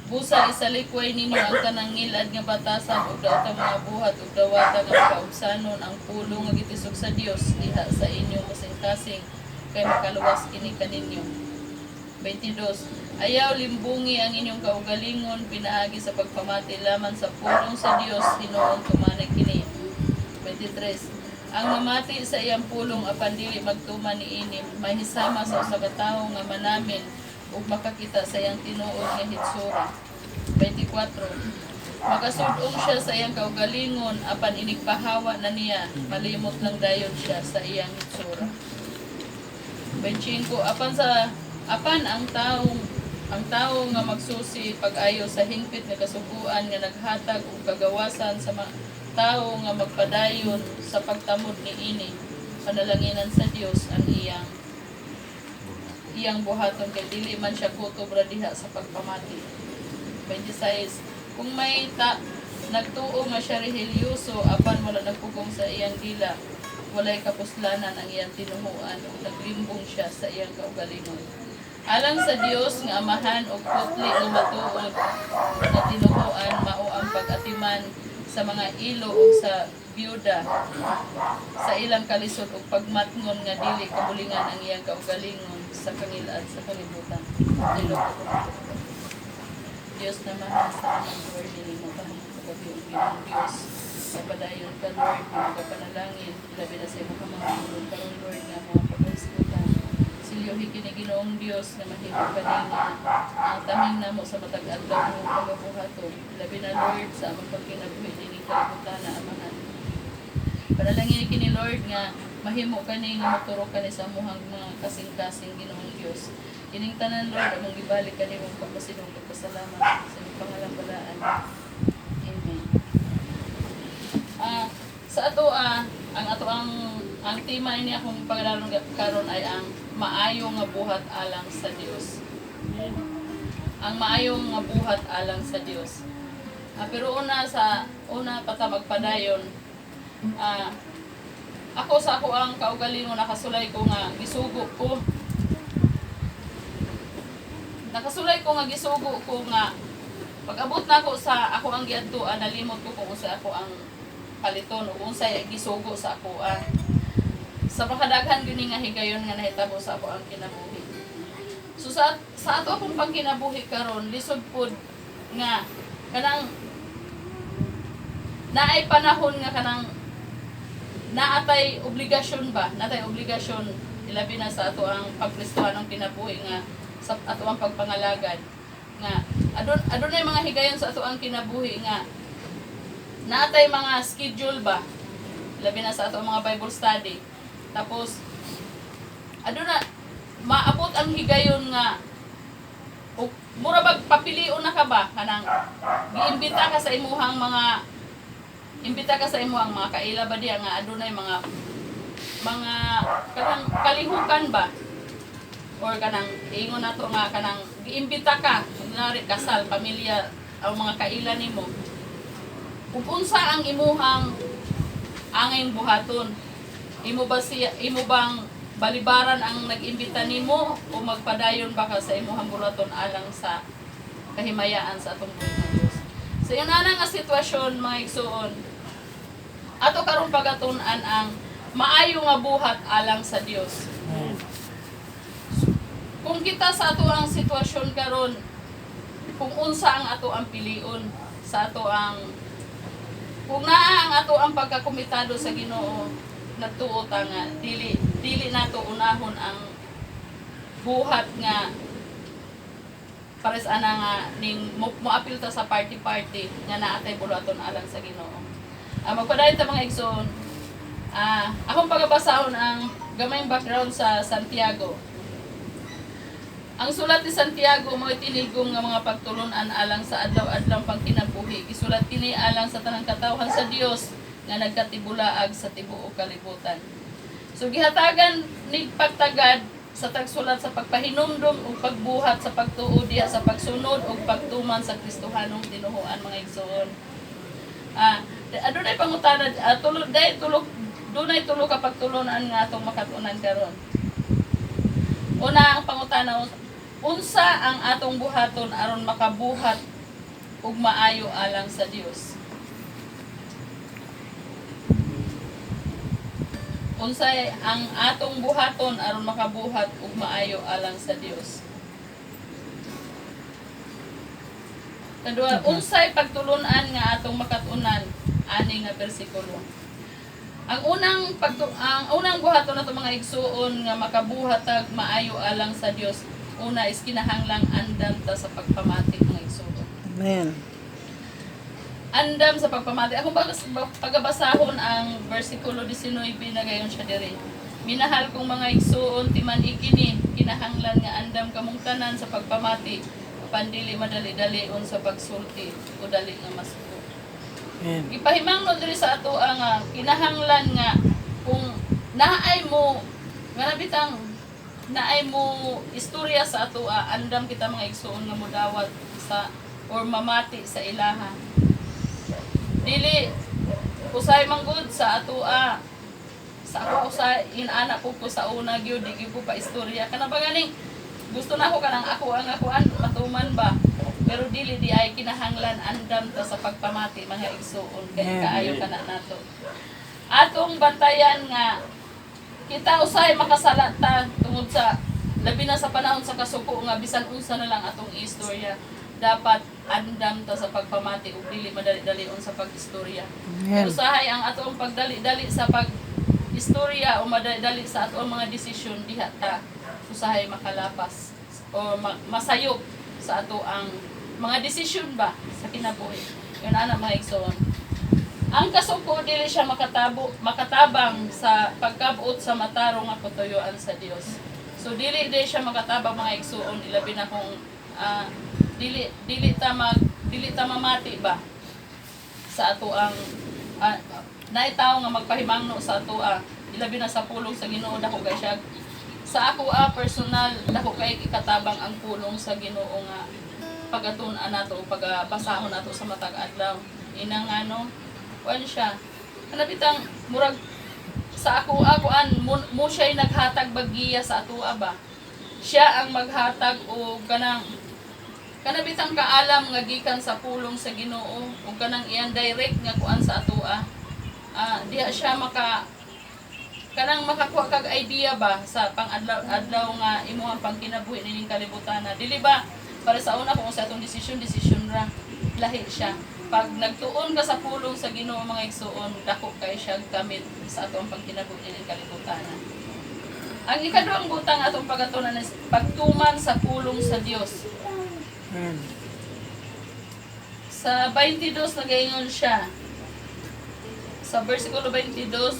Busa isalikway ninyo ang tanang ngilad nga batasan ug daotang mga buhat ug dawata nga makaugsanon ang pulong nga gitisog sa Dios diha sa inyong kasing-kasing, kay makaluwas kini kaninyo. 22. Ayaw limbungi ang inyong kaugalingon pinaagi sa pagpamati laman sa pulong sa Dios, hinuon tumanay kini. 23. Ang mamati sa iyang pulong apan dili magtuman niini mahisama sa usa ka tawo nga manamin ug makakita sa iyang tinuod nga hitsura. 24. Makasud-ong siya sa iyang kaugalingon apan inigpahawa na niya, malimot lang dayon siya sa iyang hitsura. 25. Apan ang tawo nga magsusi pag-ayo sa hingpit nga kasuguan nga naghatag og kagawasan sa tawo nga magpadayon sa pagtamod niini, panalanginan sa Dios ang iyang iyang buhaton kay dili man siya kutob ra diha sa pagpamati. 26. Kung may nagtuo nga siya rehelyoso apan wala nagpugong sa iyang dila, walay kapuslanan ang iyang tinuhuan ug naglimbong siya sa iyang kaugalingon. Alang sa Dios nga Amahan og putli nga matuod nga tinuhuan mao ang pag-atiman sa mga ilo ug sa byuda sa ilang kalisod ug pagmatngon nga dili kabulingan ang iyang kaugalingon sa kangilad sa kalibutan. Ilo. Diyos na mahal, salamat, Lord, nimo sa gabi ug Ginoong Diyos. Kapadayon ka, Lord, nga magapanalangin, labi na sa imong kamangulon karon, Lord, nga mga pagkahisgutan. Silyohi kini, Ginoong Dios, nga mahimo kani nga ang taming namo sa matag adlaw mo pagabuhaton. Labi na, Lord, sa among pagkinabuhi nining kalibutan na Amahan. Panalangin kini, Lord, nga mahimo kani nga moturo kani sa amuhang mga kasing-kasing, Ginoong Dios. Kining tanan, Lord, among gibalik kanimo pagpasinong pagpasalamat sa imong pangalan balaan. Amen. Sa ato ang ato ang tema ini akong pangalaron karon ay ang maayo nga buhat alang sa Dios. Ang maayo nga buhat alang sa Dios. Pero una pa ta magpadayon, ako sa ako ang kaugalingon, nakasulay ko nga gisugo ko. Nakasulay ko nga gisugo ko nga pag-abot na ako sa ako ang giadtuan, nalimot ko kung unsa ako ang paliton o unsay gisugo sa ako. Sa makadaghan gyud ni nga higayon nga nahitabo sa ako ang kinabuhi. So sa ato akong pangkinabuhi karon, lisod pud nga kanang naay panahon nga kanang naatay obligasyon ba, naatay obligasyon, ilabi na sa ato ang pagkristohanong kinabuhi nga sa ato ang pagpangalagad nga adunay mga higayon sa ato ang kinabuhi nga naatay mga schedule ba, labi na sa ato ang mga Bible study. Tapos aduna maabot ang higayon nga o, mura bag papilion na ka ba, kanang giimbita ka sa imuhang mga imbita ka sa imuhang mga kaila ba diya nga adunay mga kanang kalihukan ba or kanang ingon nato nga kanang giimbita ka, kunwari kasal, pamilya, ang mga kaila nimo, ug unsa ang imuhang angayng buhaton? Imo ba siya, imo bang balibaran ang nag-imbita nimo o magpadayon ba ka sa imuhang buhaton alang sa kahimayaan sa atong buhi nga Dios? Sa so, ana nga sitwasyon, mga igsuon, ato karon pagatun-an ang maayo nga buhat alang sa Dios. Kung kita sa ato ang sitwasyon karon, kung unsa ang ato ang pilion sa ato ang kung naa ang ato ang pagkakomitado sa Ginoo, nagtuo ta nga dili dili nato unahon ang buhat nga pares ana nga ning moapil ta sa party party nga naa tay buluhaton alang sa Ginoo. Magpadayon ta, mga igsoon. Akong pagabasahon ang gamayng background sa Santiago. Ang sulat ni Santiago mao tinigom nga mga pagtulunan alang sa adlaw-adlaw pangkinabuhi. Gisulat kini alang sa tanang katawhan sa Dios nga nagkatibulaag sa tibuok kalibutan. So gihatagan ni pagtagad sa tagsulat sa pagpahinumdom ug pagbuhat sa pagtuo diha sa pagsunod ug pagtuman sa Kristohanong tinuhuan, mga igsoon. Adunay pangutana, tulo day tulo, dunay tulo ka pagtulunan nga atong makatunan karon. Una, ang pangutana, Unsa ang atong buhaton aron makabuhat ug maayo alang sa Dios? Unsay ang atong buhaton aron makabuhat ug maayo alang sa Dios? Kadua, unsay pagtulunan nga atong makat-unan ani nga bersikulo? Ang unang buhaton nato, mga igsuon, nga makabuhat tag maayo alang sa Dios, una is kinahanglang andam ta sa pagpamati, mga igsuon. Amen. Andam sa pagpamati. Akong pagabasahon ang versikulo 19 na gayon siya diri. "Minahal kong mga igsuon, timan-i kini, kinahanglan nga andam kamong tanan sa pagpamati, apan dili madali-dalion sa pagsulti o dali nga masuko." Amen. Gipahimangno diri sa ato ang kinahanglan nga kung naay mo nga nabitang naay mo istorya sa ato, andam kita, mga igsuon, nga mudawat sa or mamati sa ilaha. Dili usay manggod sa ato, sa ako usay inana po ko sa una gyud, di gyud ko pa istorya kana ba ganing gusto na ako kanang ako ang akuan matuman ba, pero dili di ay kinahanglan andam ta sa pagpamati, mga igsuon, kay Amen. kaayo kana nato atong bantayan nga kita usay makasala ta tungod sa labi na sa panahon sa kasuko nga bisan unsa na lang atong istorya. Dapat andam ta sa pagpamati ug dili madali-dalion sa pag-istorya. Amen. Usahay ang atong pagdali-dali sa pag istorya o madali-dali sa atong mga desisyon, diha ta usahay makalapas o masayop sa ato ang mga desisyon ba sa kinabuhi. Yun ana, mga igsoon. Ang kasuko dili siya makatabang sa pagkabuot sa matarong nga katuyuan sa Dios. So dili di siya makatabang, mga igsuon, ilabi na kung dili dili ta mag dili ta mamati ba sa ato ang naay tawo nga magpahimangno sa ato, ilabi na sa pulong sa Ginoo. Dako kay siya sa ako, personal, dako kay ikatabang ang pulong sa Ginoo nga pagatun-an nato o pagabasahon nato sa matag adlaw. Inang ano kuan siya kanabitang murag sa ako akuan mo siya'y naghatag bagiya sa ato ba. Siya ang maghatag og kanang kanabitang kaalam nga gikan sa pulong sa Ginoo ug kanang iyan direct nga kuan sa atoa. Diha siya maka kanang makakuha kag idea ba sa pang-adlaw adlaw nga imuhang pangkinabuhi nining kalibutan na dili ba para sa una kung sa atong desisyon, desisyon ra. Lahi siya pag nagtuon ka sa pulong sa Ginoo, mga igsuon. Dako kay siya gamit sa atong pangkinabuhi nining kalibutan. Ang ikaduhang butang atong pagatunan is pagtuman sa pulong sa Dios. Amen. Sa 22 nagaingon siya. Sa versikulo 22,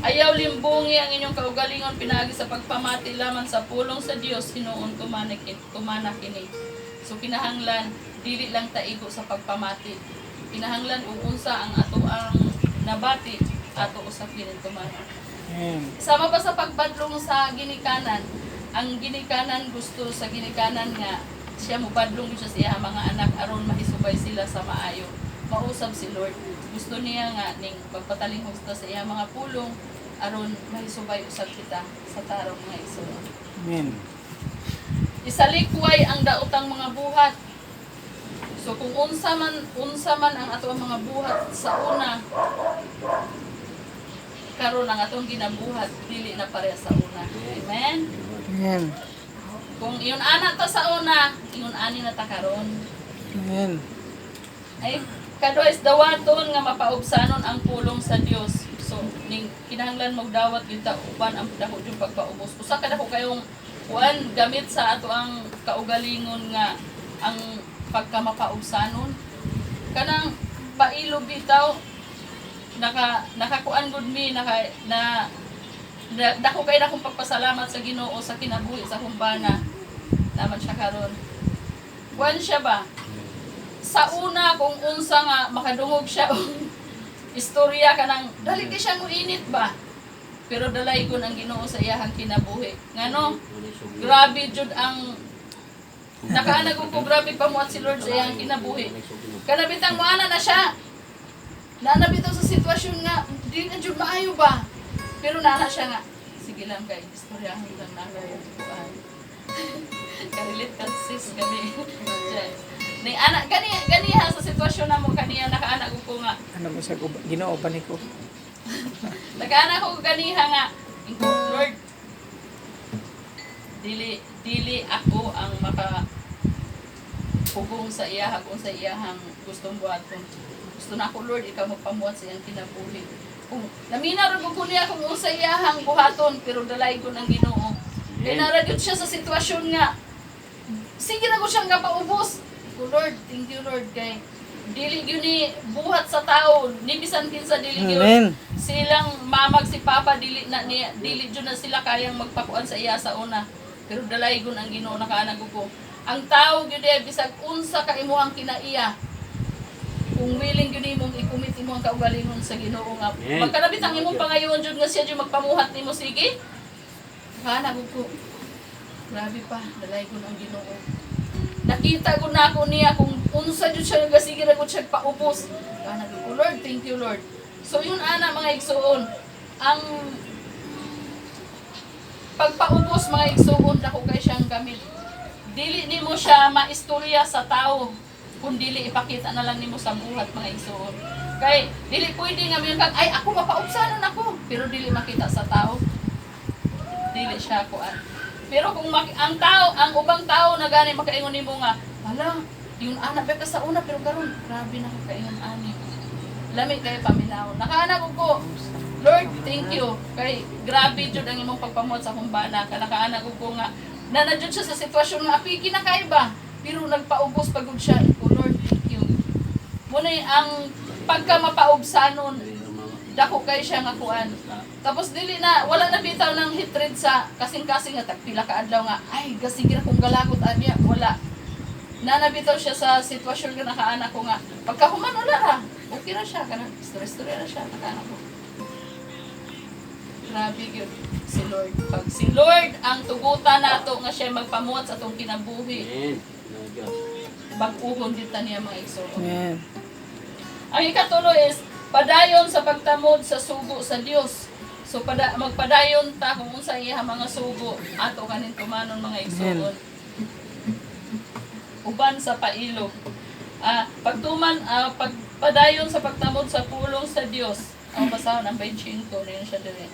"Ayaw limbungi ang inyong kaugalingon pinaagi sa pagpamati lamang sa pulong sa Dios, hinuon tumana kini." So kinahanglan dili lang taigo sa pagpamati. Kinahanglan ug unsa ang ato ang nabati, ato usab kini tumana. Amen. Sama pa sa pagbadlong sa ginikanan, ang ginikanan gusto sa ginikanan nga siya mobadlong siya sa iyang mga anak aron mahisubay sila sa maayo. Mausab si Lord. Gusto niya nga ning pagpatalinghog ta sa iyang mga pulong aron mahisubay usab kita sa tarong, mga igsoon. Amen. Isalikway ang daotang mga buhat. So kung unsa man ang ato ang mga buhat sa una, karon ang atong ginabuhat dili na pareha sa una. Amen. Amen. Kung iyon ana ta sa una, ingon ani na ta karon. Amen. Ay kadua is dawaton nga mapaubsanon ang pulong sa Dios. So ning kinahanglan magdawat gyud ta uban ang dako yung pagpaubos. Usa ka dako kayong kuan gamit sa ato ang kaugalingon nga ang pagkamapaubsanon. Kanang pailo bitaw, nakakuan gud mi naka na, na dako kay na akong pagpasalamat sa Ginoo sa kinabuhi sa humbana naman siya karon. Kuan siya ba? Sa una kung unsa nga makadungog siya og istorya kanang dali kay siya mo init ba. Pero dalaygon ang Ginoo sa iyahang kinabuhi. Ngano? Grabe jud ang nakaanag ko, grabe pamuat si Lord sa iyang kinabuhi. Kanabitang moana na siya. Naana bitaw sa sitwasyon nga di na jud maayo ba. Pero naana siya nga sige lang kay istoryahan lang na kuan. Ka-relate ka, sis, gabi. Ni ana gani ganiha sa sitwasyon namo kaniya, nakaana ko nga Ano mo sa Ginoo ba ni ko? Nakaana ko ganiha nga inko, "Lord, dili dili ako ang maka pugong sa iya kung sa iyahang gustong buhaton. Gusto na ako, Lord, ikaw magpamuhat sa iyang kinabuhi." Kung namina ra ko niya kung unsa iyahang buhaton, pero dalaygon ang Ginoo. Kay nara gyud siya sa sitwasyon nga sige na ko siyang gapaubos. Ko, "Lord, thank you, Lord, kay dili gyud ni buhat sa tao ni bisan kinsa, dili gyud Amen. Silang mamag si papa, dili na ni dili jud na sila kayang magpakuan sa iya sa una, pero dalaygon ang Ginoo." Nakaanag ko, ang tao gyud eh, bisag unsa ka imuhang kinaiya, kung willing gyud imong i-commit imong kaugalingon sa Ginoo nga Amen. magkalabit ang imong pangayoon jud nga siya jud magpamuhat nimo, sige. Nakaanag ko, grabe pa, dalaygon ang Ginoo. Nakita ko na ako niya kung unsa jud siya nagasige ra gud siya paubos. Kana ko, "Lord, thank you, Lord." So yun ana, mga igsuon, ang pagpaubos, mga igsuon, dako kay siyang gamit. Dili nimo siya maistorya sa tao kung dili ipakita na lang nimo sa buhat, mga igsuon. Kay dili pwede nga moingon kag, "Ay, ako mapaubsanon ako," pero dili makita sa tao. Dili siya kuan. Pero kung ang tao, ang ubang tao na gani makaingon nimo nga, "Hala, yung anak ba ka sa una, pero karon grabe na ka kaingon ani." Lami kay paminaw. Nakaana ko, "Lord, thank you." Kay grabe jud ang imong pagpamuhat sa akong bana. Nakaana ko nga na jud siya sa sitwasyon nga apiki na kay ba. Pero nagpaubos pagud siya. Ko, "Lord, thank you." Muna ang pagka mapaubsanon, dako kay siya nga kuan. Tapos dili na wala na bitaw ng hatred sa kasing-kasing nga tagpila ka adlaw nga, "Ay, gasige ra kong galagot aniya," wala. Nanabitaw siya sa sitwasyon nga nakaana ko nga pagkahuman wala ra. Okay ra siya, kanang story-story ra siya, nakaana ko. Grabe gyud si Lord. Pag si Lord ang tugutan nato nga siya magpamuhat sa atong kinabuhi, Amen. Lord Diyos. Bag-uhon gyud ta niya, mga igsoon. Amen. Ang ikatulo is padayon sa pagtamod sa sugo sa Dios. So magpadayon ta kung unsa iya mga sugo, ato kanin tumanon, mga igsoon. Uban sa pailog. Pagtuman pagpadayon sa pagtamod sa pulong sa Dios. Ang basahon ang 25 na yun siya dire.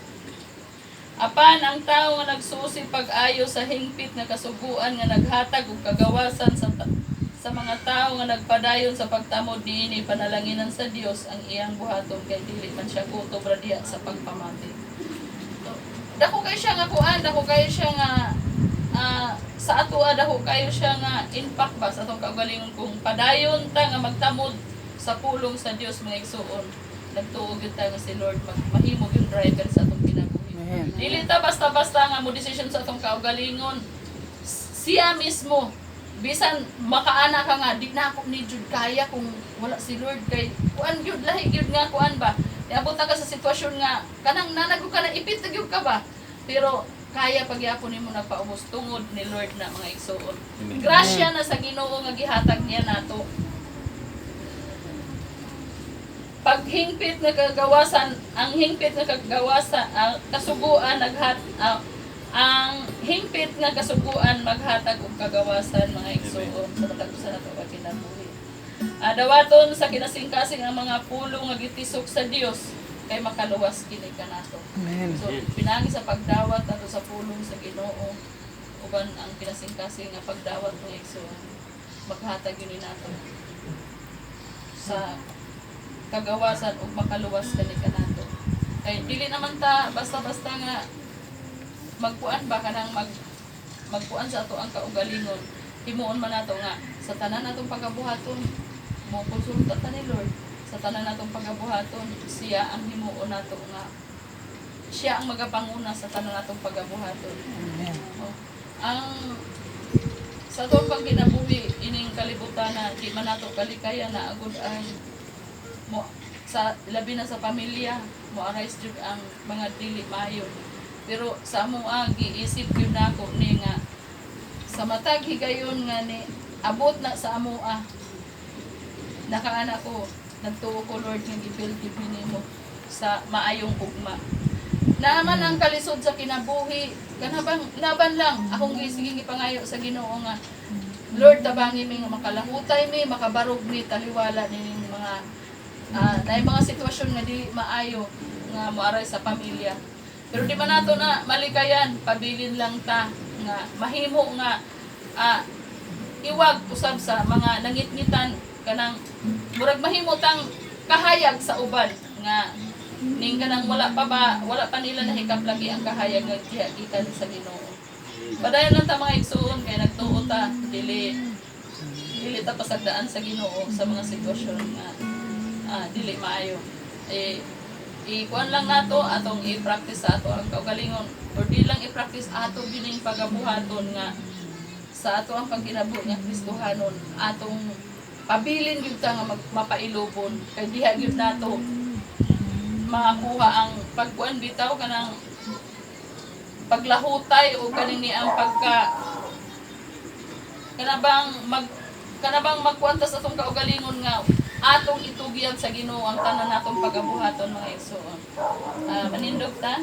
Apan ang tao nga nagsusi pag-ayo sa hingpit nga kasuguan nga naghatag og kagawasan sa mga tao nga nagpadayon sa pagtamod niini, panalanginan sa Dios ang iyang buhaton kay dili man siya kutob ra diha sa pagpamati. So, dako kay siya nga kuan, dako kayo siya nga sa atoa, dako kayo siya nga impact ba sa atong kaugalingon kung padayon ta nga magtamod sa pulong sa Dios, mga igsuon. Nagtuo gyud ta nga si Lord mahimo yung driver sa atong kinabuhi. Amen. Dili ta basta-basta nga mo decision sa atong kaugalingon. Siya mismo, bisan makaana ka nga di na ako ni jud kaya kung wala si Lord, kay kuan gyud, lahi gyud nga kuan ba. Niabot na ka sa sitwasyon nga kanang nanago ka na, ipit na gyud ka ba. Pero kaya pagyapon nimo nagpaubos tungod ni Lord na, mga igsuon. Grasya na sa Ginoo nga gihatag niya nato. Paghingpit nga kagawasan, ang hingpit nga kagawasan, ang kasuguan naghat ang hingpit nga kasuguan maghatag og kagawasan, mga igsuon, sa matag usa nato ka kinabuhi. Dawaton sa kinasingkasing ang mga pulong nga gitisok sa Dios kay makaluwas kini kanato. Amen. So pinagi sa pagdawat nato sa pulong sa Ginoo uban ang kinasingkasing nga pagdawat, mga igsuon, maghatag yun nato sa kagawasan ug makaluwas kani kanato. Kay dili naman ta basta-basta nga magkuan ba, kanang magkuan sa ato ang kaugalingon. Himuon man nato nga sa tanan natong pagabuhaton mo konsulta ta ni Lord. Sa tanan natong pagabuhaton, siya ang himuon nato nga siya ang magapanguna sa tanan natong pagabuhaton. Amen. Oh. Ang sa atong pagkinabuhi ining kalibutan na di man nato kalikaya na agud ang mo sa labi na sa pamilya mo arise jud ang mga dili maayo, pero sa amoa giisip gyud nako ni nga sa matag higayon nga ni abot na sa amoa, nakaana ko, nagtuo ko, Lord, nga gibuild gyud nimo sa maayong ugma. Naaman ang kalisod sa kinabuhi, kanabang laban lang akong gisiging gipangayo sa Ginoo nga Lord, tabangi mi nga makalahutay mi, makabarog mi taliwala nining mga naay mga sitwasyon nga dili maayo nga moaray sa pamilya. Pero di man nato na malikayan, pabilin lang ta nga mahimo nga iwag usab sa mga nangitngitan, kanang murag mahimo tang kahayag sa uban nga ning kanang wala pa ba, wala pa nila nahikap lagi ang kahayag nga giha gikan sa Ginoo. Padayon lang ta, mga igsuon, kay nagtuo ta dili dili ta pasagdaan sa Ginoo sa mga sitwasyon nga dili maayo. Eh, ikuan lang nato atong i-practice sa ato ang kaugalingon or di lang i-practice, ato gining pagabuhaton nga sa ato ang pagkinabuhi nga Kristohanon, atong pabilin gyud ta nga mapailubon kay diha gyud nato makakuha ang pagkuan bitaw, kanang paglahutay o kaning ni ang pagka kanabang magkuan ta sa atong kaugalingon nga atong itugyan sa Ginoo ang tanan natong pagabuhaton, mga igsoon. Manindog ta.